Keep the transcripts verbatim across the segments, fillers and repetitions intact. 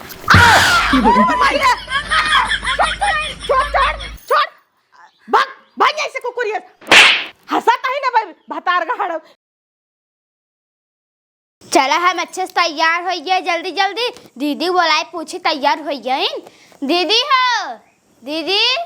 छोड़, छोड़, छोड़, छोड़। भाग, भाग यहाँ से कुकुरिया। हंसत ही ना भाई, भतार गहाड़ो। चला, हम अच्छे से तैयार होइए, जल्दी जल्दी। दीदी बोलाए, पूछी, तैयार होइए। दीदी हो, दीदी।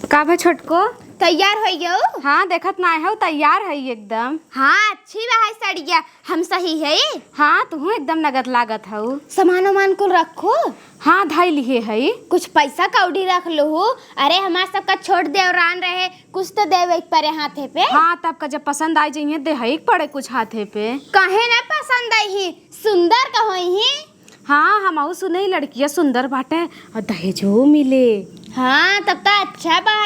का भा छोटको? तैयार होइए? हाँ, देखत नाय हौ, तैयार है एकदम। हाँ, अच्छी बा है सड़िया, हम सही है? हाँ, तुहूँ एकदम नगद लागत हौ। सामान उमान कुल रखो। हाँ, धइ लिहे है। कुछ पैसा कौड़ी रख लो हो। अरे, हमार सबका छोट देवरान रहे, कुछ तो देवे के परे हाथे पे। हाँ, तब का जब पसंद आई जइहे, देहई के पड़े कुछ हाथे पे। काहे ना पसंद आई ही, सुंदर कहोई ही। हाँ, हमहू सुने ही लड़किया सुंदर बाटे और दहेजो मिले। हाँ, तब तो अच्छा बा,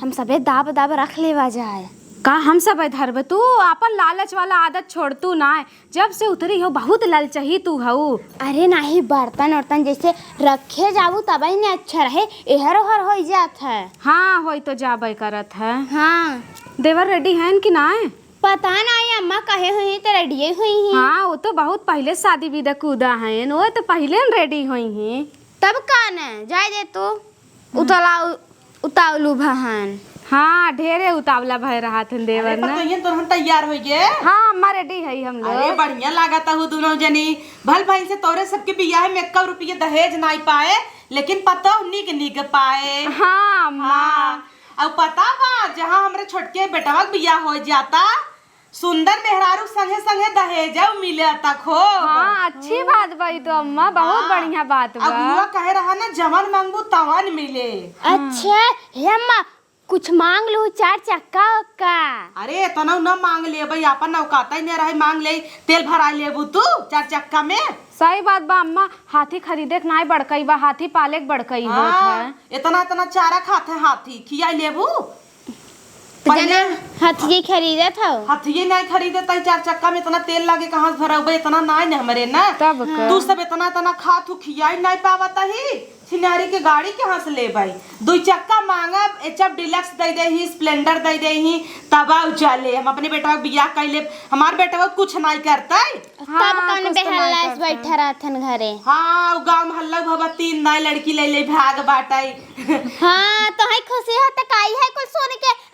हम सबे दाब दाब रख लेवा जाए। का हम सबे धरबे? तू आपन लालच वाला आदत छोड़ तू ना, जब से उतरी हो बहुत ललचही तू हऊ। अरे नाही, बर्तन उर्तन जैसे रखे जाबू तबही ने अच्छा रहे, एहर ओहर होई जात है। हाँ, होई तो जाबे करत है। हाँ। देवर रेडी हैन कि नाय? पता नाय, अम्मा कहे हुई तो रेडिये हुई ही। हाँ, वो तो बहुत पहिले शादी विदा कूदा हैन, वो तो पहिले न रेडी हुई ही। तब का न, जाए दे तू। उतावला, उतावलू भहन। हाँ, ढेरे उतावला भय रहत हन देवर अरे, ना। पतोहियन तोहन तैयार होइ गे। हाँ, अम्मा रेडी है हम लोग। अरे, बढ़िया लागत हू दुनो जनी। भल भई से तोरे सबके बियाह में एक्का रुपये दहेज नाई पाए, लेकिन पतोह निक निक पाए। हाँ, अम्मा। हाँ, अब पता बा, जहाँ हमरे छोटके बेटवा के बियाह होइ जाता, सुंदर मेहरारू संगे संगे दहेजउ मिले तक हो। हाँ, अच्छी बात बा ई तो अम्मा, बहुत हाँ। बढ़िया बात बा। अगुआ कहे रहा ना, "जवन मांगबू तवन मिले।" अच्छा, हे अम्मा, कुछ मांग लू, चार चक्का उक्का। अरे, एतना न मांग ले भाई, आपन औकात ही न रहे, मांग ले, तेल भराई लेबू तू चार चक्का में। सही बात बा अम्मा, हाथी खरीदे के नाय बड़कई बा, हाथी पाले के बड़कई होत हाँ, है। एतना एतना चारा खात है हाथी, खियाई लेबू। तो पहिले जना हथिये खरीदत हौ। हथिये नाय खरीदत हई, चार चक्का में एतना तेल लागे, कहाँ से भरउबे? एतना नाय न हमरे ना। तब का? तू सब एतना एतना खात हू, खियाई नाय पावत ही। छिनारी के गाड़ी कहाँ से लेबे? दुई चक्का मांगब, एचएफ डीलक्स दे देही, स्प्लेंडर दे देही, तब आउ चले। हम अपने बेटवा के बियाह कइ लेब। हमार बेटवा कुछ नाय करतै। हाँ, तब कौन कुछ तो बेहला नाय से करतै। बैठा रहथन घरे। हाँ, उ गाँव में हल्ला भवा तीन नाय लड़की ले ले भाग बाटै। हाँ, तोहई खुशी हो त काई है कुल सुन के।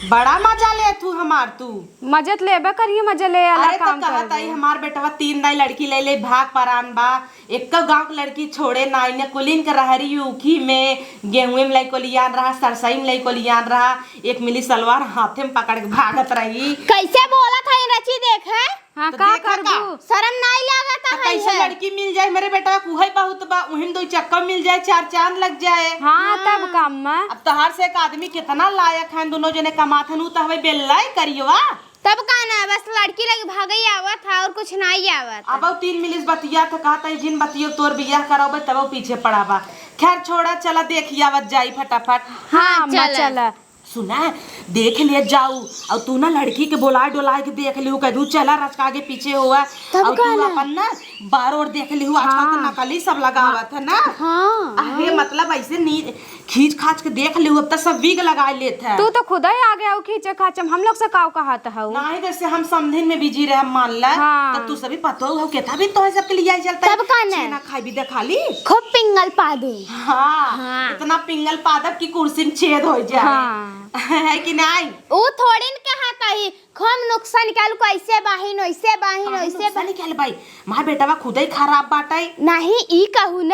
बड़ा मजा लेत हू हमार तू। मजा त लेबे करिए, मजा ले आला अरे त काम कहत करबे। आई हमार बेटवा तीन नाई लड़की ले ले भाग परान बा। एक्को गाँव के लड़की छोड़े नाई ने, कुलिन के रहरी ऊखी में, गेहूं में लाई कोलियान रहा, सरसई में लाई कोलियान रहा, एक मिली सलवार हाथे में पकड़ के भागत रही। कैसे बोलत है रची देख है? हाँ, तो का देखा करबू? का? शरम नाई लागत तो है कैसे है? लड़की मिल जाए मेरे बेटा, उहे बहुत बा, उहिन दो चक्का मिल जाए, चार चांद लग जाए। हाँ, हाँ। तब का अम्मा। अब तोहार से एक आदमी कितना लायक है, दोनों जने कमात हन, उ तो हवे बेल्ला है करियवा। तब का ना, बस लड़की लगे भागई आवत है और कुछ नाई आवत। अब तीन मिलिस बतिया तो कहता है, "जिन बतियो तोर बियाह करावे, तब पीछे पड़ा बा।" खैर छोड़ा, चला देखी आवत जाई फटाफट। हाँ, हाँ, अम्मा, चला। चला। सुना, देख ले जाऊ, और तू ना लड़की के बोलाए डोलाए के देख लिहू, कह दू चला रचका आगे पीछे हुआ, तब और का तू ना? अपन ना बार और देख लिहू, आजकल तो हाँ। नकली सब लगावत है ना। हाँ। अरे मतलब ऐसे नी-, खींच खाच के देख लिहू, अब तो सब wig लगा लेत है। तू तो खुदा ही आगे आओ खींचे खाच, हम लोग से काव कहत हऊ। नाही, जैसे हम समधिन में बिजी रहे, हम मान ला, हाँ। तब तू सभी पतो हो, केता भी तो है सबके लिए आई चलता है। तब का ना? छेना खाई भी देखा ली। खूब पिंगल पा दे। हाँ, हाँ। इतना पिंगल पादब कि कुर्सी में छेद हो जाए। हाँ। है कि नाई? ऊ थोड़ी न कहा कही, खूब नुक्सा निकाल को, ऐसे बाहिन, वैसे बाहिन, काहे वैसे नुक्सा बा- निकाल बाई? मार बेटवा खुदे खराब बाटे। नहीं, ई कहू न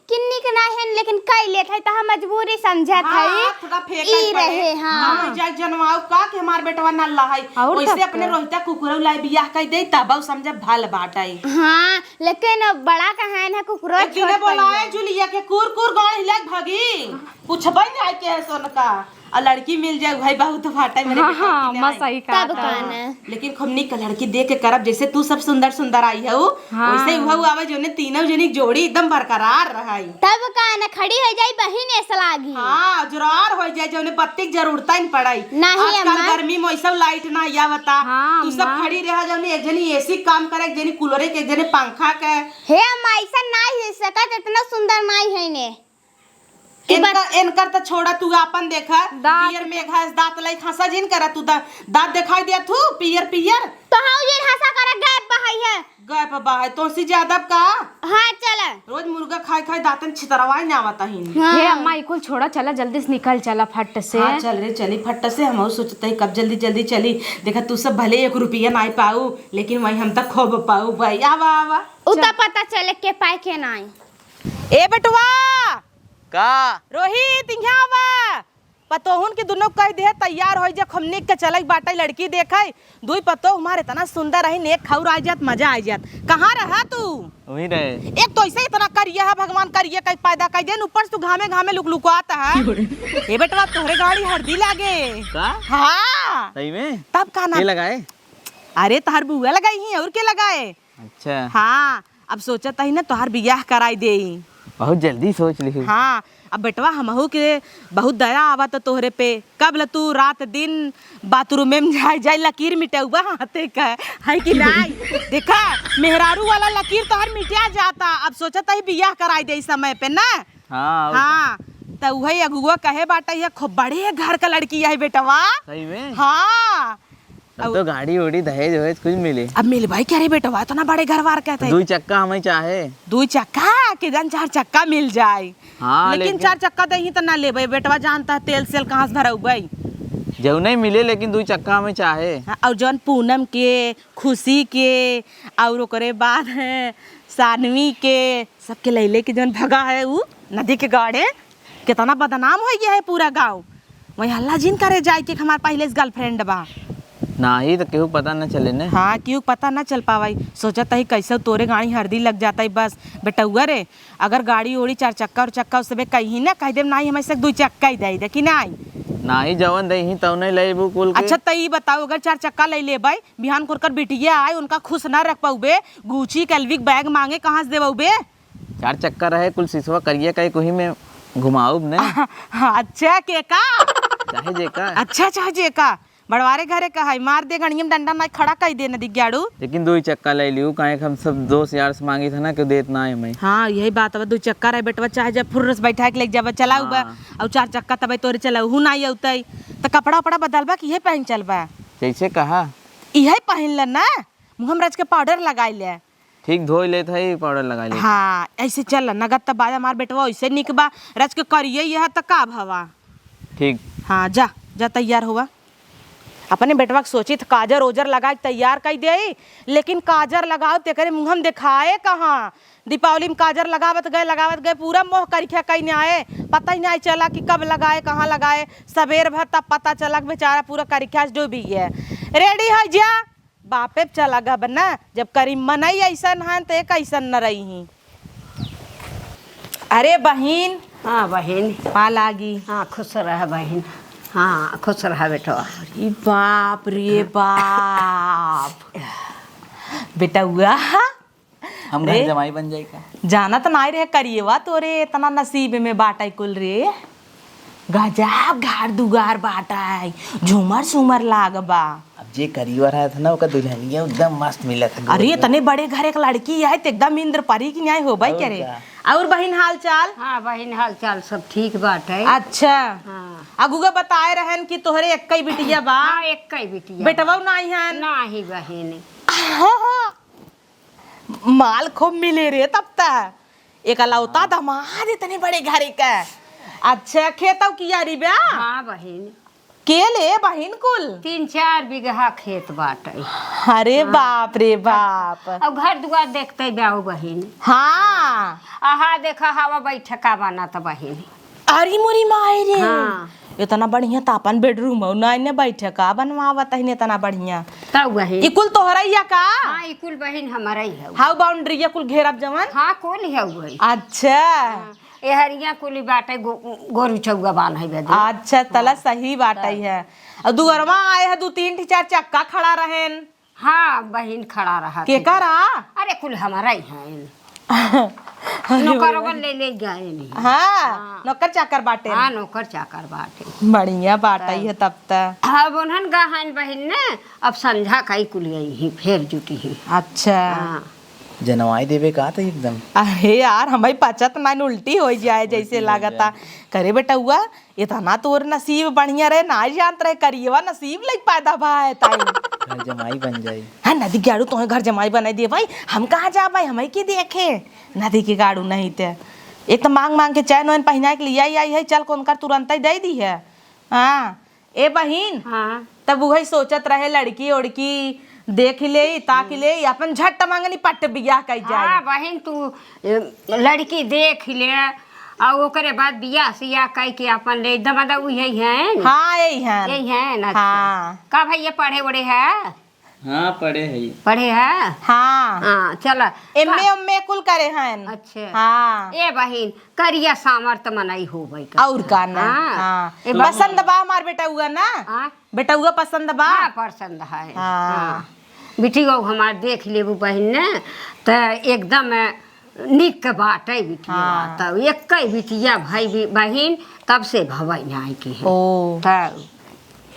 कि निक ना है, लेकिन कई लेत है, त हम मजबूरी समझत हाँ, है। थोड़ा फेंक ई पड़े। रहे, हाँ। ना हो जाए जनवाऊ का कि हमार बेटवा नल्ला है। और वैसे तब अपने का? रोहिता कुकुरऊ लाई बियाह कर दे, तब समझ भल बाटे। हाँ, लेकिन अब बड़ा कहान है, कुकुरो एक दिने छोट बोलाए पड़ गया। जुलिया के, कुर कुर गाड़ हिला के भागी। पूछबे नहीं आए के है सोन का। और लड़की मिल जाए भाई, बहुत फाटे मेरे हाँ, बेटा हाँ, की अम्मा नाई। सही कहा तब था। का ना। लेकिन खूब निक लड़की देख के करब, जैसे तू सब सुंदर सुंदर आई हऊ, हाँ। वैसे ही हुआ आवे, जोने तीनों जनी जोड़ी एकदम बरकरार रहे। तब का ना, खड़ी हो जाई बहिन ऐसा लागी। हाँ, जुरार हो जाए, जोने बत्ती के जरूरत ही न पड़े। नहीं आजकल अम्मा। गर्मी में वैसे लाइट ना आवता। हाँ, तू सब अम्मा। खड़ी रहा, जोने एक जनी एसी काम करे, एक जनी कूलरे के, एक जनी पंखा के। हे अम्मा, ऐसा ना ही सकत, इतना सुंदर ना ही है ने। कि इनकर, बस इनकर त छोड़ा, तू आपन देखा। दांत पियर मेघा, दांत लाई हंसा जिन करा तू, दा-, दांत दिखाई दिया तू, पियर पियर। तो हाउ जिन हंसा करे, गैप बहाई है। गैप बाबा है, तोसी ज्यादा का? हाँ, चला। रोज मुर्गा खाई खाई दांतन छितरवाई ना आवत हिन। हाँ। हे अम्मा, ई कुल छोड़ा, चला जल्दी से निकल चला फट से। हाँ, चल रे, चली फट से। हमहू सोचत ही कब जल्दी जल्दी चली। देखा, तू सब भले एक रुपया नाई पाऊ, लेकिन वही हम तक खूब पाऊ भाई। आवा, आवा। उ त पता चले के पाए के नाई। ए बेटवा, का? रोहित, इहाँ आवा। पतोहुन के दुनो कह दे तैयार होइ जा, खूब निक के चलई बाटई लड़की देखई। दुई पतोह हमार इतना सुंदर रही, नेक खौर आ जात, मजा आ जात। कहाँ रहा तू? वहीं रहे। एक तो ऐसे इतना करिया है, भगवान करिया कहीं पैदा कर देन, ऊपर से तू घामे घामे लुकलुकात है। ए बेटवा, तोहरे गाड़ी हरदी लागे। का? हाँ। सही में? तब का ना? के लगाए? अरे, तोहर बुआ लगाई ही, और के लगाए? अच्छा। हाँ, अब सोचत ही ना तोहार बियाह कराई देई। बहुत जल्दी सोच लिहू। हाँ, अब बेटवा हमहू के बहुत दया आवत तोहरे पे। कब ल तू रात दिन बाथरूम में जाए जाए लकीर मिटउबा हाथे का, है कि नाई? देखा, मेहरारू वाला लकीर तोहर मिटिया जाता। अब सोचत ही बियाह कराई देई समय पे ना। हाँ, और हाँ, त उहे अगुआ कहे बाटे, ये खूब बड़े घर का लड़की है बेटवा। सही में? हाँ। तब तो गाड़ी उड़ी दहेज वहेज कुछ मिले। अब मिलबई क्या रे बेटवा, इतना बड़े घर वार कहते हैं। दुई चक्का हमें चाहे। दुई चक्का के जन चार चक्का मिल जाए। हाँ, लेकिन लेकिन चार चक्का देही त ना लेबे बेटवा, जानता है तेल सेल कहाँ से भरउबे। जौन नहीं मिले, लेकिन दुई चक्का हमें चाहे। हाँ, और जौन पूनम के, खुशी के, और ओकरे बाद है सानवी के, सबके लैले के जौन भगा है उ नदी के गाड़े, कितना बदनाम हो गया है पूरा गाँव। वही हल्ला जिन करे जाए कि हमार पहले से गर्लफ्रेंड बा। नाही, तो केहू पता न चले ने। हाँ, केहू पता न चल पावाई। सोचत ही कैसे तोरे गाड़ी हरदी लग जाता है बस। बेटउआ रे, अगर गाड़ी ओड़ी चार चक्का और चक्का उसबे कहीं ना कह देब, नाही, हमें से दुई चक्का ही दे दे कि नाही? नाही, जवन दे ही तौने लेबू कुल के। अच्छा, त ई बताओ, अगर चार चक्का ले लेबे, बिहान कोरकर बिटिया आए, उनका खुश ना रख पाउबे, गुची कैलविक बैग मांगे, कहाँ से देबउबे? चार चक्का रहे, कुल सिसवा करिया का एक वही में घुमाउब ने। अच्छा, के का? चाहे जे का। अच्छा, चाहे जे का। बड़वारे घरे का है, मार दे गणियम डंडा ना खड़ा कई दे नदी ग्याड़ू। लेकिन दुई चक्का ले लियो, काहे कि हम सब दोस्त यार से मांगी था ना, केहू देत ना है मैं। हाँ, यही बात है, दुई चक्का रहे बेटवा, चाहे जब फुर्र से बैठा के लेके जाबा, चलाउबा, हाँ। और चार चक्का तबे तोरे चलाऊ हूँ ना अउतई, त कपड़ा उपड़ा बदलबा कि इहे पहन चलबा? जैसे कहा। इहे पहन ले ना, मुँह में रच के पाउडर लगाई ले। ठीक, धोई लेत हई, पाउडर लगाई लेत। हाँ, ऐसे चल, नगद त बाजा मार बेटवा, ऐसे निक बा, रच के करिए यह त का भवा। ठीक। हाँ, जा, जा तैयार होवा। अपने बेटवा के सोचित काजर ओजर लगा के तैयार कई देई, लेकिन काजर लगाओ तेकरे मुँह में देखाए कहाँ। दीपावली में काजर लगावत गए, लगावत गए, पूरा मोह करिखा कई ने आए, पता ही नहीं चला कि कब लगाए, कहाँ लगाए। सबेर भर तब पता चला कि बेचारा पूरा करिखा से डूबी गया। रेडी हो जा, बापे चला गब ना, जब करी मनई ऐसन हन, त एक ऐसन न रही। अरे बहिन। हाँ बहिन। पा लागी। हाँ, खुश रह बहिन। हाँ, खुश रह बेटवा। अरे बाप रे बाप। बेटउआ। हम घर रे, जमाई बन जाई का? जानत नाई रहे करिएवा तोरे इतना नसीब में बाटै कुल रे। गजब घर दुआर बाटै, झूमर सुमर लाग बा। अब जे करिएवा रहत है ना, ओकर दुल्हनिया एकदम मस्त मिलत है। अरे, इतने बड़े घर एक लड़की है, त एकदम इंद्र परी की न्याय होबै और करे। का? और बहिन हाल चाल? हाँ बहिन, हाल चाल सब ठीक बाटै। अच्छा। हाँ। अगुआ बताए रहन कि तोहरे एक्कै बिटिया बा। हाँ, एक्कै बिटिया। बेटवा नाई हन? नाही बहिन। माल खूब मिले रे तब त। एकलौता हाँ। दामाद इतने बड़े घरे का। अच्छा, खेतौ कियारी बा? हाँ बहिन। के ले बहिन कुल? तीन चार बीघा खेत बाटै। अरे हाँ। बाप रे बाप। अब घर दुआर देखते जाओ बहिन। हाँ। आहा देखा हवा बैठका बनत बहिन। अरे मोरी माई रे। हाँ। इतना बढ़िया त अपन बेडरूम हो ना, इन्हें बैठका बनवावत है इतना बढ़िया। तब वही। ई कुल तोहरा ही है का? हाँ, ई कुल बहिन हमारा ही है। हाउ बाउंड्री या कुल घेरब जवन? हाँ, कुल ही है वही। अच्छा। हाँ, एहरिया कुल ही बाटै गो-, गोरू चौगा बान्है बदे। अच्छा, तला हाँ। सही बाटै तब। है। और दुअरवा आए है दो तीन ठी चार चक्का खड़ा रहेन। हाँ, बहिन खड़ा रहा थी। केकरा? अरे, कुल हमारा ही है। अरे नौकरवन ले ले गए नहीं। हाँ, हाँ। नौकर चाकर बाटे। हाँ, नौकर चाकर बाटे। बढ़िया बाटै तब। है तब त। अब उन्हन गहन बहिन ने, अब संझा का ही कुल गई ही, फेर जुटी ही। अच्छा। हाँ। जनवाई देबे का त एकदम। अरे यार, हमई पचत नाइन, उल्टी होइ जाए जैसे उल्टी होइ लागता। जाए। करे बेटउआ, इतना तोर नसीब बढ़िया रहे, नाहीं जानत रहे करियवा नसीब लइके पैदा भा है ताई। घर जमाई बन जाई। हाँ, नदी के गाड़ू तोहे घर जमाई बनाई देबई, हम कहाँ जाबई, हमई के देखे नदी के गाड़ू नहीं ते। एक त मांग मांग के चैन वैन पहिनाइ के लियाइ आई है, चल कोनकर तुरंतइ दइ दिहे। हाँ, ए बहिन, हाँ। तब उहइ सोचत रहे, लड़की ओड़की देखि लेई, ताकि लेई, अपन झट मंगनी पट बियाह कइ जाई। हाँ बहिन, तू, ए, लड़की देखि ले, अउ ओकरे बाद बियाह सियाह कइ के अपन ले, दमाद उहइ हैं न? हाँ, यही हैं। यही हैं न, अच्छा। हाँ। का भइया पढ़े ओढ़े है? हाँ, पढ़े हई। पढ़े है? हाँ। हाँ, चला। एम ए, का- एम ए कुल करे हैं। अच्छा। हाँ। ए बहिन, करिया साँवर त मनई होबे करत। अउर का ना? हाँ। हाँ। ए बहिन। पसंद बा हमार बेटउआ ना? हाँ। बेटउआ पसंद बा? हाँ, पसंद है। हाँ। हाँ। बिटिया हमार देखि लेबू बहिन ने, त एकदम निक बाटइ बिटिया, हाँ। तब एक्कइ बिटिया भइ बि-, बहिन, तब से भवइ नाहीं के है। ओ। तब।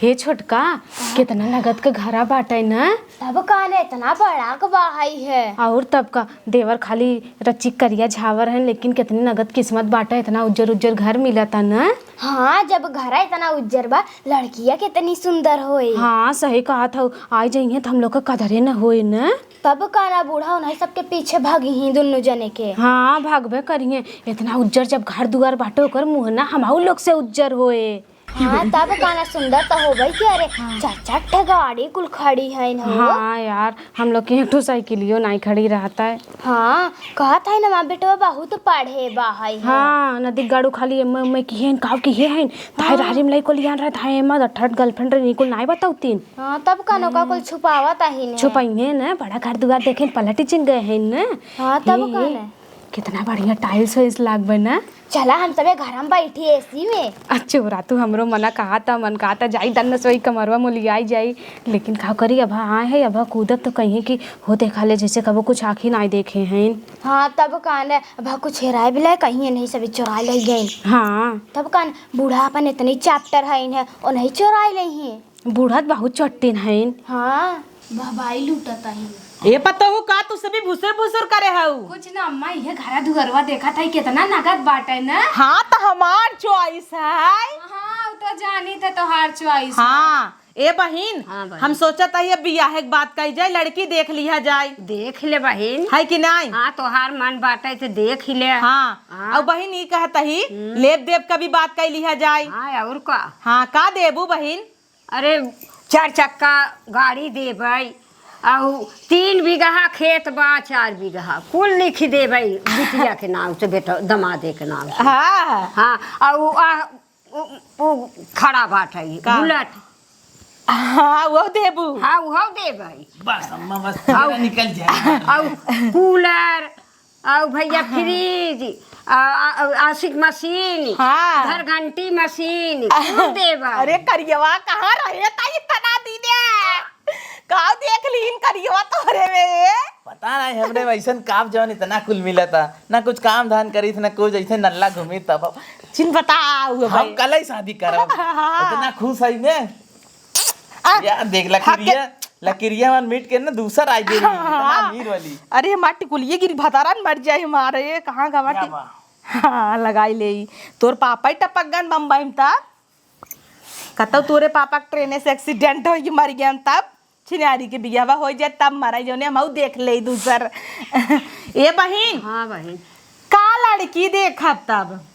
हे छोटका, केतना नगद क घरा बाटइ न? तब का न, एतना बड़ा क बाहइ है। अउर तब का, देवर खाली रचिक करिया झावर हैं, लेकिन केतनी नगद किस्मत बाटइ, एतना उज्जर उज्जर घर मिलता न। हाँ, जब घरा एतना उज्जर बा, लड़किया केतनी सुंदर होई। हाँ, सही कहत हउ, आइ जइहें त हम लोग क कदरे न होई न। तब का ना, बूढ़ा ओनही सबके पीछे भागिहीं दुन्नु जने के। हाँ, भागबे करिहें। एतना उज्जर जब घर दुआर बाटे, ओकर मुँह ना हमहू लोग से उज्जर होए। हाँ, तब का ना, सुंदर त होबे के, अरे, हाँ। चार चार ठे गाड़ी कुल खड़ी हइन हो। हाँ यार, हम लोग के एक ठो साइकिलियो नाहीं खड़ी रहत है। हाँ, कहत है ना, हमार बेटवा बहुत पढ़े बा है हो। हाँ, नदी गाड़ू खाली एम्मे, एम्मे किहे हइन, काव किहे हइन, ताहे हाँ। रारी में लइको लियान रहे, ताहे एम्मा अठठ girlfriend रहे, निकुल नाहीं बताउतीन। हाँ, तब का ना, ओका कुल छुपावत आही ने। छुपाइने न, बड़ा घर दुआर देखे पलट जिन गए हैं न। हाँ, तब ए, का ए, ना। कितना बढ़िया tiles वाइल्स लागबे न। चला, हम सबे घर में बैठी AC में। आ, चोरा, तू हमरो मना कहा था, मन कहा था, जाई दन्न सोई कमरवा मोलियाई जाई। लेकिन का करी, अब हाँ है, अब कूदत तो कहीं कि हो देखा ले, जैसे कबो कुछ आँखी नाहीं देखे हैं। हाँ, तब का ना, अब कुछ हेराए बिलाए कहीं नहीं, सब चोराए ले गए। हाँ। तब का ना, बूढ़ा अपन इतनी चैप्टर है इन्हें, ओ नहीं चोराए ले हैं। बूढ़ा त बहुत चट्टिन हइन। हाँ, बहबाई लूटत हइन। ए पतोहू, का तू सभी भुसुर भुसुर करे हऊ? कुछ ना अम्मा, इहे घरा दुअरवा देखत हई, केतना नगद बाटे न। हाँ, त हमार choice है। हाँ, उ त जानी त तोहार choice है। हाँ, ए बहिन, हाँ बहिन। हम सोचत हई अब बियाहे के बात कही जाए, लड़की देख लिहा जाए। देख ले बहिन। है कि नाहीं? हाँ, तोहार मन बाटे त देख ले। हाँ, हाँ। अउ बहिन ई कहत हई, हम्म। लेब देब क भी बात कही लिहा जाए। हाँ, अउर का? हाँ, का देबू बहिन? अरे, चार चक्का गाड़ी देबै, अउ तीन बीघा खेत बा, चार बीघा, कुल लिखि देबै बिटिया के नाम से, बेटा, दमादे के नाम से। हाँ। हाँ, अउ आ, उ, उ खड़ा बाटै, का? Bullet। हाँ, उहो देबू। हाँ, उहो देबै। बस अम्मा, बस अउ, निकल जाए। अउ cooler, अउ भइया, हाँ। Fridge, आ, आ, आ, washing machine, हाँ। घर घंटी machine, कुल देबा। अरे करियवा कहाँ रहे त इतना दिने? का देख लीन करियवा तोहरे में? पता नहीं, हमरे में अइसन काम जवन इतना कुल मिलता, ना कुछ काम धान करीत, ना कुछ, अइसे नल्ला घूमी तब। चिन बताओ हम भाई। कल ही शादी करब। हाँ। इतना खुश है ने। आ, यार, देख, लकीरिया, लकीरिया मन मिट के ना दूसर आई दे रही, हाँ, इतना हाँ। अमीर वाली। अरे, हमार टिकुलिए गिरी भतारन मर जाए हमारे, ये कहाँ गवा क्या टी-, बा? हाँ, लगाई ले। तोर पापा ही टपक गन बम्बई में तब। कतौ तोरे पापा के ट्रेने से accident होई के मर गया तब। छिनारी के बियाहवा होई जाए तब मराई जौने हमहू देख ले दूसर। ए बहिन। हाँ बहिन। का लड़की देखब तब?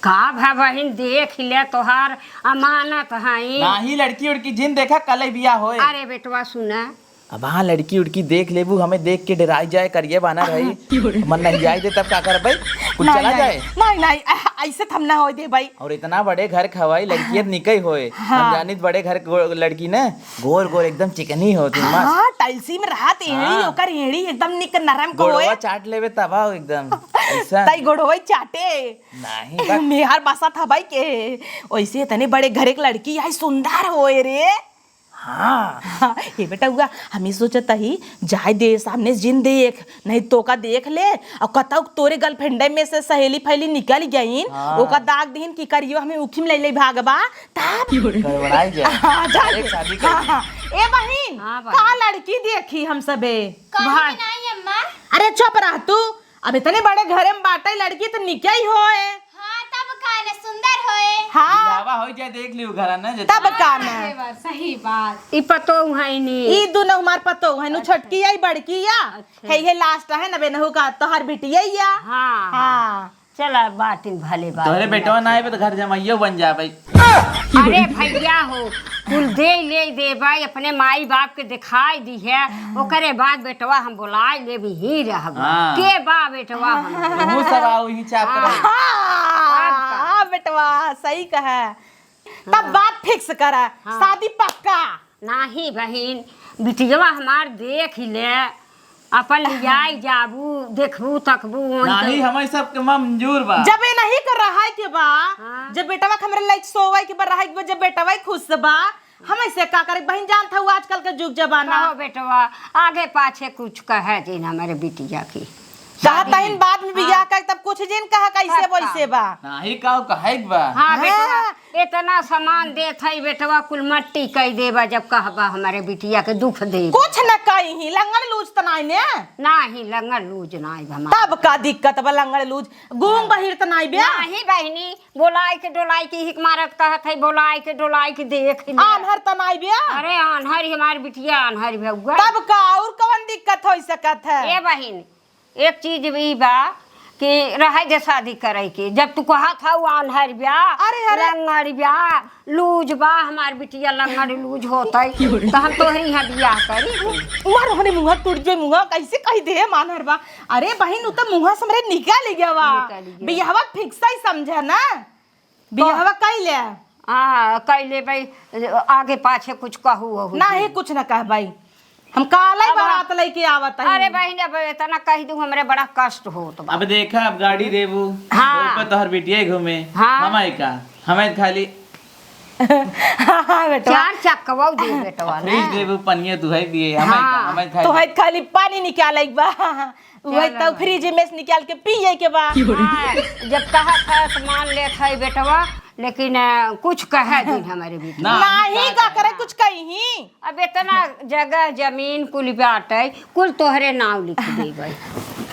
का भा बहिन, देख ले, तोहार अमानत हई। नाही, लड़की उड़की जिन देखा, कल ही बियाह होए। अरे बेटवा, सुना। अब हाँ, लड़की उड़की देख लेबू, हमें देख के डराई जाए, करिए बानर हई। मन नहीं जाए दे, तब का करबै? कुछ नहीं, चला नहीं, जाए। नहीं, नहीं, अ-, ऐसे थम ना होए दे भाई। और इतना बड़े घर खवाई, लड़कियत निकई होए। हाँ। हम जानित बड़े घर के लड़की ने, गोर गोर एकदम चिकनी होती, मस्त। हाँ, टाइल्सी में रहत, एड़ी, हाँ। ओकर एड़ी एकदम निक नरम को गोड़वा होए। चाट लेबे तब आओ एकदम। ऐसा। तई गोड़वा चाटे। नहीं, बस। मेहर बसा था भाई के, ओइसे इतने बड़े घरे के लड़की आई सुंदर होए रे। हाँ। हाँ, ए बेटउआ, हमी सोचत ही, जाए दे सामने जिन देख, नहीं तो का देख ले, अउ कतौ तोरे girlfriend में से सहेली फैली निकल गईन, हाँ। ओका दाग दीन कि करियो हमें उखी में ले ले भागबा, तब गड़बड़ाई जाए। हाँ, जा एक दे। शादी कर हाँ, ले। हाँ। ए बहिन, हाँ, बहिन। का लड़की देखी हम सबे? कहीं भाई। नहीं अम्मा। अरे चुप रह तू, अब इतने बड़े घरे में बाटे लड़की तो निके ही होए। हाँ, तब का न सुंदर होए। हाँ। बियाहवा हो जाए, देख लियो घरा ना, जैसे तब का न। अरे वाह, सही बात। ई पतोह है नी। ई दुनो हमार पतोह है नु, अच्छा। छोटकी आई, बड़की या। अच्छा। है ये लास्ट है ना, बेनहू का तोहर बिटिया या। हाँ, हाँ। हाँ। चला बाटिन भले बात तोहरे है। बेटवा ना आइबे तो घर जमाइयो बन जाबे। अरे भैया हो, कुल दे ले देबे, अपने माई बाप के दिखाई दी है, ओकरे बाद बेटवा हम बोलाए लेब, ही रहब। हाँ। के बा बेटवा हम? तू सब आओ ही चाप हाँ। रहे। हाँ, हाँ, बेटवा, सही कहे। तब हाँ। बात फिक्स करा, हाँ। शादी पक्का। नाही बहिन, बिटियवा हमार देख ले, अपन लियाई जाबू, देखबू, तकबू, ओन नाही, तो हमारे सबके मंजूर बा। जब ये नहीं कर रहा है के बा, हाँ। जब बेटवा के हमरे लाइक सोवे के बा, रहे के बा, जब बेटवा ही खुश बा, हम ऐसे का करे बहिन, जानत हऊ आजकल के जुग जमाना। कहो बेटवा, आगे पाछे कुछ कहे जिन हमारे बिटिया की। कहा शादी तहिन में। बाद में बियाह हाँ। कर, तब कुछ जिन कहा कैसे पक्का। वैसे बा। नाही का कहे के बा। हाँ बेटवा, हाँ। इतना सामान देत है बेटवा, कुल मट्टी कई देबा, जब कहबा हमारे बिटिया के दुख देबा। कुछ न कही, लंगड़ लूज त नाई ने? नाही, लंगड़ लूज नाई हमार। तब का दिक्कत बा, लंगड़ लूज, गूंग हाँ। बहिर त नाई बे? नाही बहिनी, बोलाई के डोलाई के हिक मारत कहत है, बोलाई के डोलाई के देख ले। आन्हर त नाई बे? अरे आन्हर ही हमार बिटिया, आन्हर भउआ। तब का, और कौन दिक्कत हो सकत है? ए बहिन, एक चीज ई बा कि रहे दे शादी करे के। जब तू कहत हऊ आन्हर ब्या, अरे, अरे। लंगड़ ब्या, लूज बा, हमार बिटिया लंगड़ लूज होतई, तो हम तोहरी यहाँ बियाह करी। मार होने मुँह टूट जो मुँह, कैसे कही दे हम आन्हर बा? अरे बहिन, उ तो मुँह से हमरे निकल गया बा। निकल गया। बियाहवा फिक्स ही समझा ना। बियाहवा कइ ले। हाँ, कइ ले भाई, आगे पाछे कुछ कहू ओहू नहीं, दिन। कुछ ना कह भाई, हम काला ही अब बारात लेके आवत हई। अरे बहिन, अब इतना कह दूँ, हमरे बड़ा कष्ट होत बा। अब देखा, अब गाड़ी देबू, हाँ। ओइ पर तोहर बिटिया ही घूमे। हाँ। हमारे का, हमारे खाली हाँ, बेटवा। चार चक्कवा दे बेटवा फ्रिज ना। देबू, पनिया दुहाई दिए, हमारे हाँ। का, हमारे खाली तो है खाली पानी निकाले के बा। उहे चलो तो भाई। फ्रिज में से निकाल के पिए के बा। हाँ, जब कहा था तो मान लेत है बेटवा, लेकिन, अ, कुछ कहे दिन हमारे बेटी। ना, नहीं का का करे, करना? कुछ कही। अब इतना जगह जमीन कुल बाटे, कुल तोहरे नाव लिख देबे।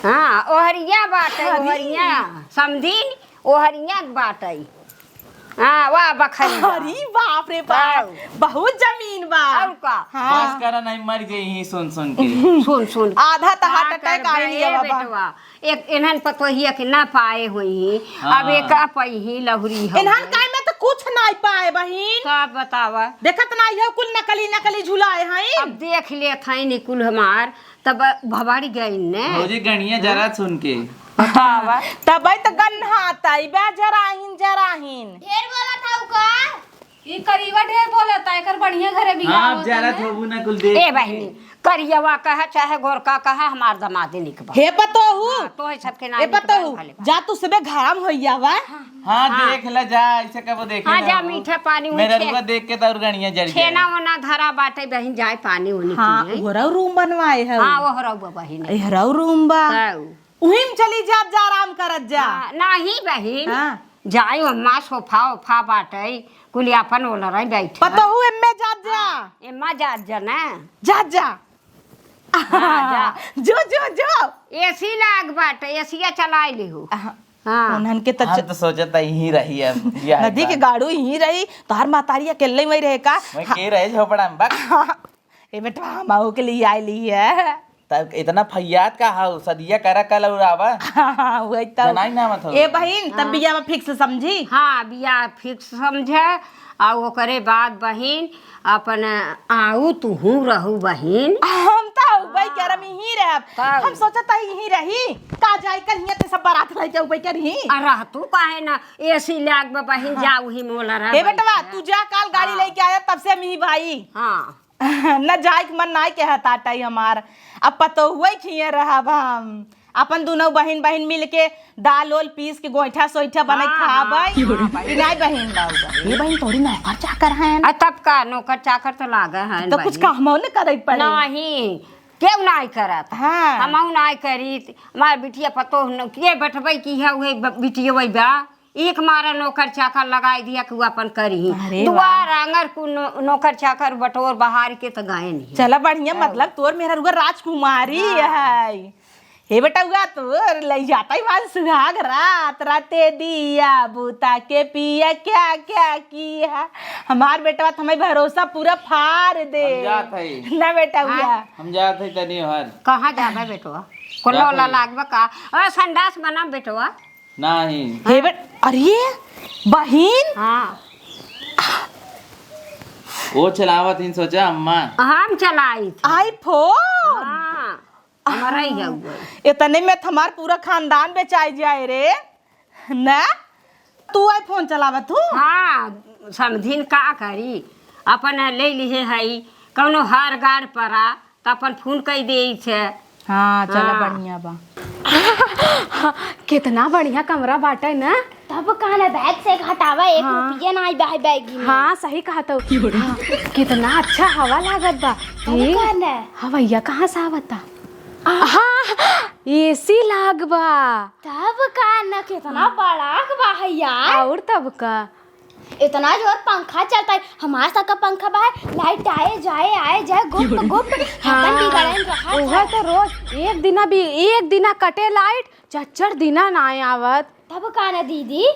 हाँ, ओहरिया बाटे, अरे। ओहरिया, समझिन, ओहरिया बाटे। हाँ, वाह, बखरी बा। अरे बाप रे बाप, वाह। बहुत जमीन बा। और का? हाँ। बस करा, नहीं मर जाई ही सुन सुन के। सुन, सुन। आधा तो का हार्ट अटैक करबे, आई ए है बाबा। बेटवा, एक इन्हन पतोहिया के ना पाए हुई, हाँ। अब एक पई ही लहुरी हो इन्हन गई। काय में तो कुछ नहीं पाए बहिन। का बतावा? देखत नहीं हो, कुल नकली नकली झुलाए हैं। अब देख लेत हैं निकुल हमार, तब भबाड़ी गई ने। भौजी गणिया जरा सुन के। बतावा। तबे तो गन्हाता, ई बा जराहिन, जराहिन। ढेर बोलत हऊ का? ई करीबा ढेर बोलता, एकर बढ़िया घरे बियाह हाँ, होता जरा है। थोबू ना कुल देख ए के। बहिनी, करियवा कहा चाहे गोरका कहा, हमार दमादे निक बा। हे पतोहू। हाँ, तोहे सबके नाम ए निक बा, पतोहू, भले बा। जा तू सबे घराम होइया बा। हाँ, हाँ। देख ले जा, ऐसे कबो देखे हाँ, ना जा हो। मीठा पानी उनी मेरा छे-, रुआ देख के तो और गणिया जर छेना जाए। ओना धरा बाटे बहिन, जाए पानी उनी हाँ, पिए। ओहरऊ रूम बनवाए है। हाँ, ओहरऊ बा बहिन। एहरऊ रूम बा। तऊ। उही में चली जात जा, आराम करत जा। हाँ, नाही बहिन। हाँ। जाई ओम्मा सोफा ओफा बाटे, कुली आपन ओलरई बैठे। पतोहू एम्मे जात जा। हाँ, एम्मा जात जा ना। जात जा। हाँ, जा। जो, जो, जो। एसी लाग बाटे, एसिया चलाई लिहू। हाँ। हाँ। उन्हन के त हम च- तो सोचत यहीं रही है, बियाह नदी के बाद। गाड़ू यहीं रही, तोहार महतारी अकेले वहीं रहे का? वहीं के रहे झोपड़ा में, बक। ए बेटवा, हम आऊ के लिए आइली है। तब इतना फैयाद का हाउ, सदिया करा कल और आवा। हाँ, वही तो। जनाई ना मत हो। ए बहिन, तब हाँ। बियाह फिक्स समझी? हाँ, बियाह फिक्स समझे। आ ओकरे बाद बहिन, अपन आऊ तुहू रहू बहिन। हम तो उबई हाँ। करम यहीं रहब। तब। हम सोचत हई यहीं रही। का जाई कल हियां ते सब बारात लेके उबई करही। आ रह तू काहे ना, एसी लाग बा बहिन, हाँ। जाऊ ही मोला रह ए बैठ बेटवा, के। तू जा काल गाड़ी हाँ। लेके आया तब से हम ही भाई। हाँ। न जाए के मन नाई कहत आटई हमार। अब पतोहुए खिए रहब हम। अपन दुनो बहिन, बहिन मिल के दाल ओल पीस के गोइठा सोइठा बनाई हाँ, खाबै। हाँ, हाँ, कि नाई बहिन? बाबू, ये बहिन तोरी नौकर चाकर हैं। आ, तब का नौकर चाकर तो लागे हैं तो कुछ बहिन। कामो न करे पड़े। नहीं, केहू नाई करत। हाँ। हमहू नाई करीत। हमार बिटिया पतोह न, के बैठबै की है, उहे ब-, बिटिया वही बा। एक मारा नौकर चाकर लगाई दिया कि वो अपन करी। अरे दुआर वाह। आंगर को नौ-, नौकर चाकर बटोर बहार के तो गए नहीं। चला बढ़िया, हाँ। मतलब तोर मेहरुआ राजकुमारी हाँ। है। हे बेटउआ, तोर लइ जाता ही मान सुहाग रात, राते दिया बुता के पिया क्या क्या किया। हमार बेटवा त हमें भरोसा पूरा फार दे। हम जात हई। ना बेटउआ। हाँ। हम जात हई तनी हर। कहाँ जाबे बेटवा? कोनो जात हई। लागबा का? ओ संडास बना बेटवा। नाही। हे बेट, अरे बहिन। हाँ। वो चलावत ही सोचा अम्मा। हम चलाई थी। iPhone। हाँ। हमारा ही जाऊगा। इतने में त हमार पूरा खानदान बेचाई जाए रे। ना? तू iPhone चलावत हू? हाँ, समधिन का करी? अपन ले लिहे हई, कौनो हार गाड़ परा, त अपन फोन कई देई छे। हाँ, चला हाँ। बढ़िया बा। कितना बढ़िया कमरा बाटे ना। तब का ना, बैग से हटावा, एक हाँ। रुपया ना आई बा बैग में। हाँ, सही कहा तो। हाँ, कितना अच्छा हवा लागत बा। तब ए, का ना? हवैया कहाँ से आवता? आ। हाँ, AC लाग बा। तब का ना, कितना बड़ा बा है यार। और तब का? इतना जोर पंखा चलता है, हमार सबका पंखा बा है, लाइट आए जाए, आए जाए, गुप गुप, हरदम हाँ, बिगड़न रहा उहे है। तो रोज एक दिना भी, एक दिना कटे लाइट, चार चार दिना ना आवत। तब का ना दीदी,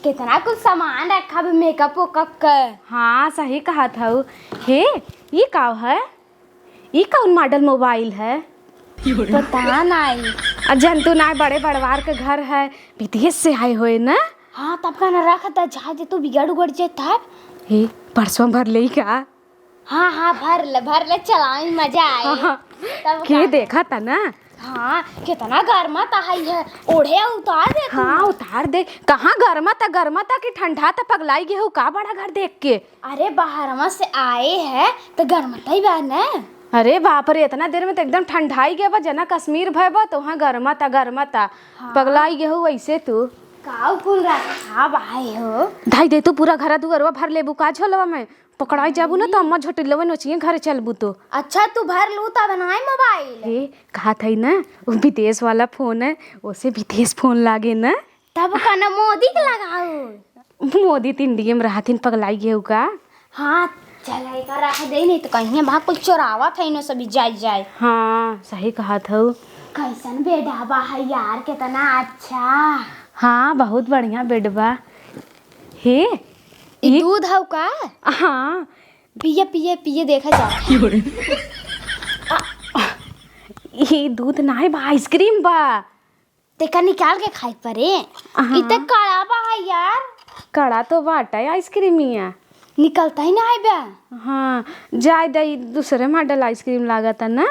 कितना कुछ सामान रखा बा मेकअप वेकअप का। हाँ, सही कहत हऊ। हे, ई का है? ई कौन मॉडल मोबाइल है? पता नाई। आ जन तू नाई, बड़े बड़वार के घर है, विदेश से आए होए ना? हाँ, तब का ना रख द, जा दे तू बिगड़ उगड़ जाए तब। हे, परसों भर ले का? हाँ, हाँ, भर ले, भर ले, चलाई, मजा आई। हाँ, हाँ। तब के का? देखा था ना? हाँ, कितना गरमा ता है, ओढ़े उतार दे तू। हाँ, उतार दे। कहाँ गरमा ता, गरमा ता कि ठंडा ता, पगलाई गे हो का बड़ा घर देख के? अरे, बाहरवा से आए है, तो गरमतई बा न। अरे बाप रे, इतना देर में तो एकदम ठंडाई गया बा, जना कश्मीर भय बा, तो वहाँ गरमता, गरमता। हाँ। पगलाई गए हो वैसे तू। काऊ कुल रखा भाई हो? धाई दे तू, पूरा घरा दुअरवा भर लेबू का झोलवा में? पकड़ाई जाबू ना, तो अम्मा झोटिलवा नोचिए घरे चलबू तो। अच्छा, तू भर लू तब बनाए मोबाइल। हे, कहा था ना, वो विदेश वाला फोन है, ओसे विदेश फोन लागे ना। तब का ना मोदी के लगाओ। मोदी त इंडिया में रहथिन, पगलाई गए का? हाँ, चल, एका रख दे, नहीं तो कहीं भाग कुल चोरावत है, इनो सभी जाई जाए। हाँ, सही कहत हऊ। कैसन बेडा बा है यार, कितना अच्छा। हाँ, बहुत बढ़िया बेड बा। हे, ई ई दूध हऊ का? हाँ। पिए, पिए, पिए, देखा जा। ई दूध नाय बा, आइसक्रीम बा। तेका निकाल के खाए परे। हाँ। ई त कड़ा बा है यार। कड़ा तो बाटे आइसक्रीमिया। निकलता ही ना है बे। हाँ, जाए दे, ई दूसरे मॉडल आइसक्रीम लागत है ना।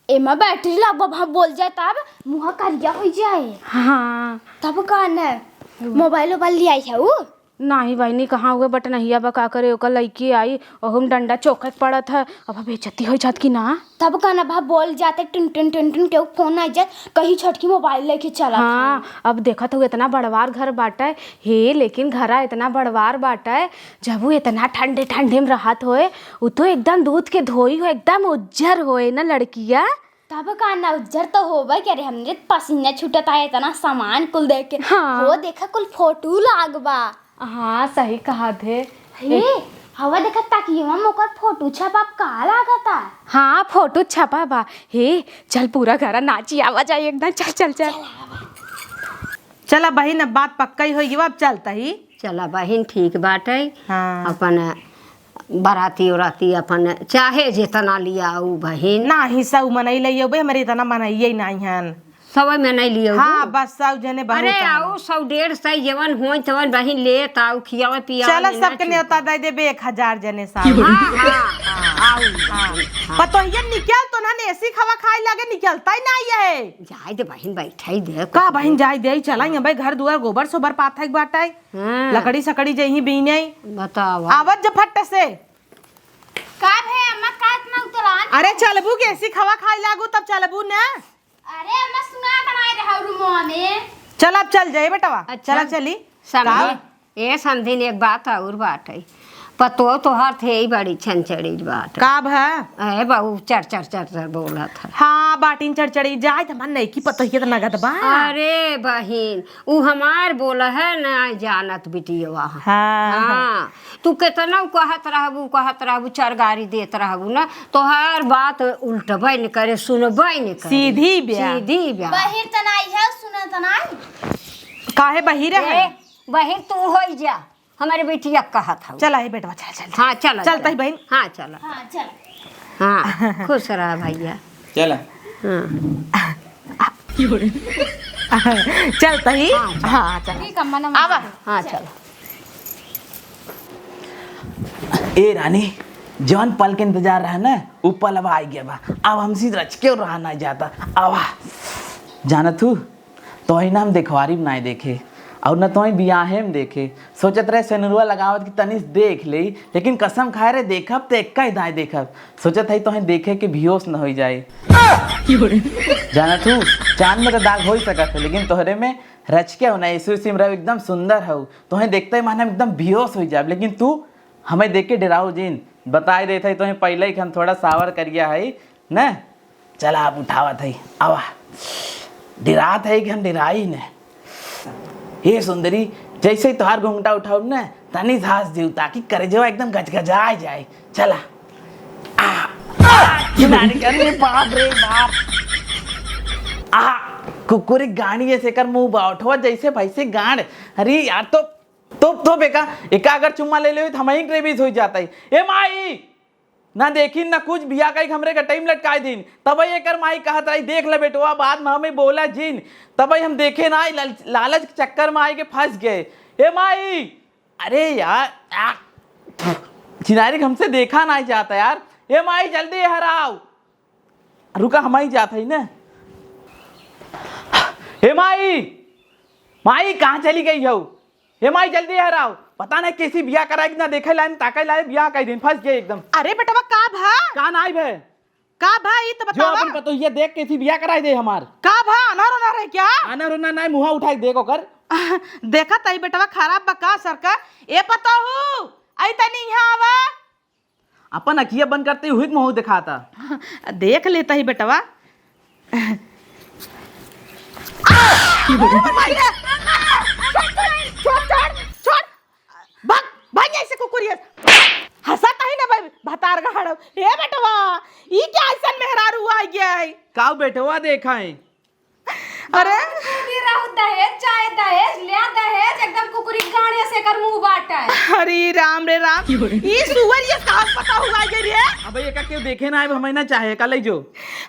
एमा बैटरी लगबा, हम बोल जाए तब मुँह करिया हो जाए। हाँ। तब का न, मोबाइल वोबाइल ले आई है उ? नाही बहिनी, कहाँ हुए बटनहिया बा, का करे ओकर लइकी आई, ओहू में डंडा चोखे के पड़त है। अब बेइज्जती हो जात कि ना? तब का ना भा बोल जाते, टुन टुन टुन टुन के फोन आ जात, कहीं छोटकी मोबाइल लेके चला हाँ, था। अब देखत हूँ इतना बड़वार घर बाटे, हे लेकिन घरा इतना बड़वार बाटे, जब वो इतना ठंडे ठंडे में रहत होए, वो तो एकदम दूध के धोई हो, एकदम उज्जर होए ना लड़किया। तब का ना उज्जर तो होबे करे, हमरे त पसीना छूटत है इतना सामान कुल देख के। हाँ। हो देखा कुल फोटो लाग बा। हाँ, सही कहत है। हे, हवा देखत ताकि एमा मोकर फोटो छपा का लागता। हाँ, फोटो छपा बा। हे, चल पूरा घरा नाची आवा जाए एकदम, चल, चल, चल। चला बहिन, अब बात पक्का ही होई गई बा, अब चलता ही। चला बहिन, ठीक बाटे। हाँ। अपन बराती उराती अपन चाहे जितना लियाऊ बहिन। नाही, सौ मनई लइयो बे, हमरे इतना मनइये नाही हन। सौ मनई लियाऊ? हाँ, बस सौ जने बहुत अरे, हन। आऊ सौ डेढ़ सौ जवन होई तवन बहिन लेत आऊ, खियावे पियावे चला, में ना सबके चूका। न्योता दे देबे एक हजार जने साहब। हाँ, हाँ, आऊ। हाँ। पतोहिया निकल तो ना, एसी खवा खाए लागे, निकलता ही नाही है। जाए दे बहिन, बैठाई दे। का बहिन जाए दे, चला ही भाई, घर दुआर गोबर सोबर पाथे के बाटे। हाँ। लकड़ी सकड़ी जइही बीने। बतावा। आवत ज फट से। का भे अम्मा, का इतना उतलान? अरे चलबू के एसी खवा खाए लागू तब चलबू न। अरे अम्मा, सुना बनाए रहा रूमवा में। चल अब चल जाए बेटवा। अच्छा। चला चली। समझी? का? ए समझी ने एक बात और बात है। पतोह तोहार थे ही बड़ी छनछड़ी बात। का भा? ए बहू, चर चर चर चर बोलत है। हाँ, बाटिन चढ़ चढ़ी जाए त मन नहीं की पतोहिया त नगद बा। अरे बहिन, उ हमार बोल है ना जानत बिटियवा। हाँ। हाँ, तू केतना उ कहत रहबू, कहत रहबू, चरगारी देत रहबू ना, तोहार बात उल्टबे न करे, सुनबे न करे। सीधी ब्या। सीधी ब्या। बहिर त नाई है, सुनत नाई। काहे बहिर है? ए, बहिर तू होई जा, हमारे बिटिया कहत हऊ। चला हे बेटवा, चल, चल, चल। हाँ, चला, चलता चला। ही बहिन। हाँ, चला। हाँ, चल। हाँ, खुश रहा भैया। चला। हाँ। चलता ही। हाँ, चल। हाँ, चल। ठीक है, मना आवा। हाँ, चल। ए रानी, जौन पल के इंतजार रहा ना, उ पल अब आ गया बा। अब हमसे रच के रहा ना जाता। आवा, जानत हूँ, तोही ना हम देखवारी में नाय देखे, और ना तोही बियाहे में देखे। सोचत रहे सेनुरवा लगावत कि तनी से देख लेई, लेकिन कसम खाए रहे देखब त एक्का ही दाएं देखब। सोचत हई तोहे देखे के बेहोश न होई जाए। जानत हूँ, चांद में तो दाग हो ही सकत है, लेकिन तोहरे में रच के हो ना, ऐसे सिमरव एकदम सुंदर हऊ। तोहे देखते ही माने हम एकदम बेहोश हो जाब, लेकिन तू हमें देख के डराऊ जिन। बताई देत हई तोहे पहले ही कि हम थोड़ा सावर करिया हई, न? चला, अब उठावत हई, आवा। डेरात हई कि हम डेराई न। हे सुंदरी, जैसे ही तोहार घुंघटा उठाऊ न, तनी से हंस दियो, ताकि करेजवा एकदम गजगजाए जाए। चला। आ, आ, नानी, अरे बाप रे बाप। आ, कुकुरी गाड़ी ऐसे कर मुंह बा उठवा जैसे भैंसी गांड। अरे यार, तो, तो, तो बेका, एका अगर चुम्मा ले लेवे तो हम ही rabies हो जाता है। ए माई, ना देखिन, ना कुछ, बिया कई हमरे गटई में लटकाई दीन। तबई एकर माई कहत रही, "देख ले बेटवा, बाद में हमें बोला जिन।" तबई हम देखे ना, लाल-, लालच के चक्कर में आई के फंस गए। ए माई, अरे यार, आ, चिनारी के हमसे देखा ना जाता यार। ए माई, जल्दी हराओ। रुका, हम ही जात हई ना। ए माई, माई, कहाँ चली गई हो? हे माई, जल्दी हराओ। पता नहीं कैसी बिया कराई, ना देखे लाइन, ताके लाए, बिया कई दिन फंस गए एकदम। अरे बेटवा, का भा? का नाई भे? का भा, ई त जो बतावा। अपन पतोहिया देख, कैसी बिया कराई दे हमार। का भा, अनहर ओनहर है क्या? अनहर ओनहर नाई, मुहा उठाई देख ओकर। देखत हई बेटवा, खराब बा का सरका? ए पतोहू, आई तनी यहाँ आवा। अपन अखिया बंद करते हुई मुंह दिखाता। देख लेता ही बेटवा। छोड़, छोड़, छोड़, छोड़। भाग, भाग यहाँ से कुकुरिया। हंसत ही ना भाई, भतार गहाड़ो। हे बेटवा, ई क्या ऐसन मेहरारू आ गया है? काऊ बेटवा देखा है। अरे। तू भी रहू दहेज, चाहे दहेज, ल्या दहेज, एकदम कुकुरी गाड़िया से एकर मुंह बाटा है। अरे राम रे राम, ई सुअर ये कहाँ पता हुआ ये रे? अबे एका केहू देखे ना आए, हमें ना चाहे, का ले जो।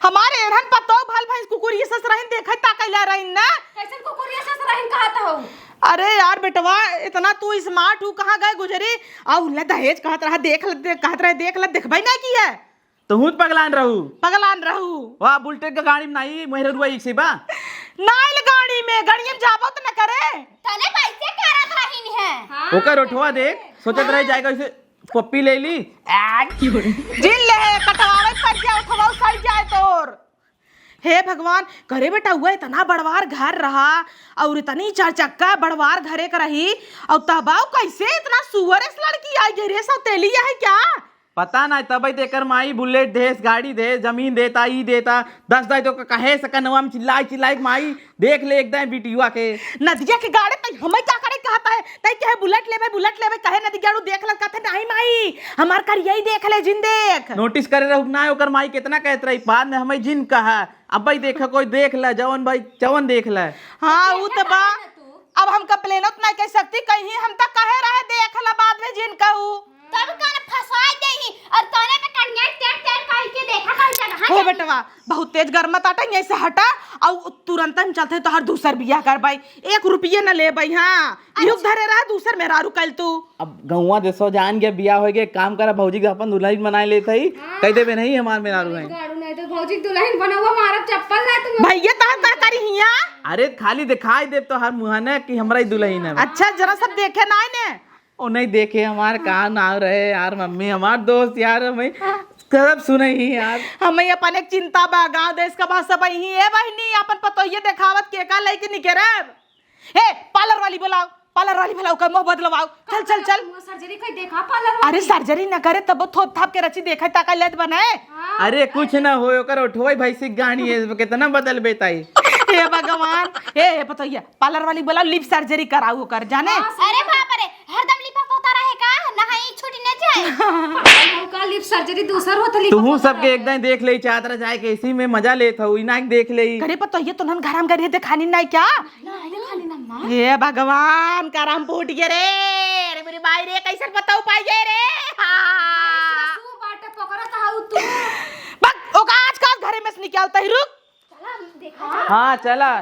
हमारे एढ़न पतोह भल भैंस कुकुरी ससुरहिन देखे ताकैला रहिन ना। कैसन कुकुरी ससुरहिन कहत हऊ? अरे यार बेटवा, इतना तू smart हू, कहाँ गए गुजरी? आउ ले दहेज कहत रहा, देख ले, दे-, कहत रहे, देख ले, देखबे ना की है। तोहूँ त पगलान रहू। पगलान रहू। वाह, बुलेट के गाड़ी में नाई, मेहररुआ एक से बा। नाइल गाड़ी में, गाड़िया में जाबो त न करे। तने पैसे करत रहिन है। हाँ। ओकर ओठवा देख, सोचत रह जाएगा इसे पप्पी ले ली। जिन ले, कटवावे पर जा, ओठवा सड़ जाए तोर। हे भगवान, करे बेटा, हुआ इतना बड़वार घर रहा और इतनी चार चक्का बड़वार घरे का रही, और तबाऊ कैसे इतना सुअर से लड़की आई गई रे, सौतेली है क्या? पता ना, तबई तो एकर माई बुलेट देस, गाड़ी देस, जमीन देता, ई देता, दस दाई तो कहे सकनवा में चिल्लाई चिल्लाई के माई देख ले एकदम बिटियुआ के। नदिया के गाड़े तई हमें का करे कहता है, तई कहे बुलेट लेबे, बुलेट लेबे, कहे नदी गाड़ू देख लत कहते नहीं माई, हमार कर यही देख ले जिन देख। नोटिस करे रहू ना, ओकर माई कितना कहत रही, बाद में हमें जिन कहा, अब भाई देखा कोई देख ले, जवन भाई जवन देख ले। हाँ, ऊ तो बा। अब हम कंप्लेनो त नहीं कर सकती, कहीं हम तो कहे रहे देख ले, बाद में जिन कहू। तब कान फंसाई देही और तोने पे कनिया टेर टेर कह के देखा कहीं जगह हो जगह। बेटवा, बहुत तेज गरम ताटा, यहीं से हटा, और तुरंत हम चलते तोहर दूसर बियाह करबाई, एक रुपये न लेबाई। हाँ, अच्छा। युग धरे रहा दूसर मेहरारू कल तू। अब गौवा देसो जान गया, बियाह हो गया, काम करा, भौजी के अपन दुल्हन बनाए लेते ही, हाँ। कह देबे नहीं हमार मेहरारू है। गाड़ू नहीं तो भौजी के दुल्हन बनावा, मारब चप्पल ना तुम। भैया तह का करी हिया? अरे खाली दिखाई देब तोहर मुँह ना कि हमरा ही दुल्हन है। अच्छा, जरा सब देखे ना ने। ओ नहीं देखे हमार का नाम रहे यार, मम्मी हमार दोस्त यार, हमें सब सुने ही यार। हमें अपन एक चिंता बा, गाँव देश का भाषा बही। ए बहिनी, अपन पतोहिए देखावत के का लइके निकरब? हे, पार्लर वाली बुलाओ। पार्लर वाली भला ओकर मुंह बदलवाओ। चल, चल, चल। सर्जरी कोई देखा पार्लर वाली? अरे सर्जरी न करे तब थोप थाप के रची देखा ताका लेत बनाए। हाँ। अरे कुछ ना होय, ओकर ओठवई भैंसी गाड़ी है, कितना बदलबे ताई। हे भगवान, ए, ए पतोहिया, पार्लर वाली बोला लिप सर्जरी कराऊ ओकर, जाने? हाँ, अरे बाप रे, हरदम लिपा पोता रहे का? नहाई छुट्टी न जाए। हमका लिप सर्जरी दूसर होत लिपा तुहू पोता सबके रहे। एक दिन देख ले, चाहत रह जाए के इसी में मजा लेत हो, इना के देख ले। करे पतोहिया, तुनन घर हम गए देखानी नहीं क्या? नहीं देखानी ना माँ। हे भगवान, करम फूट गए रे। अरे मेरी माई रे, कैसन पतोह पाई गए रे। हाँ। सासू बाटे पकड़त हऊ तू। बक, ओका आजकल घरे में से निकालता ही रुक। चला देखा। हाँ, चला।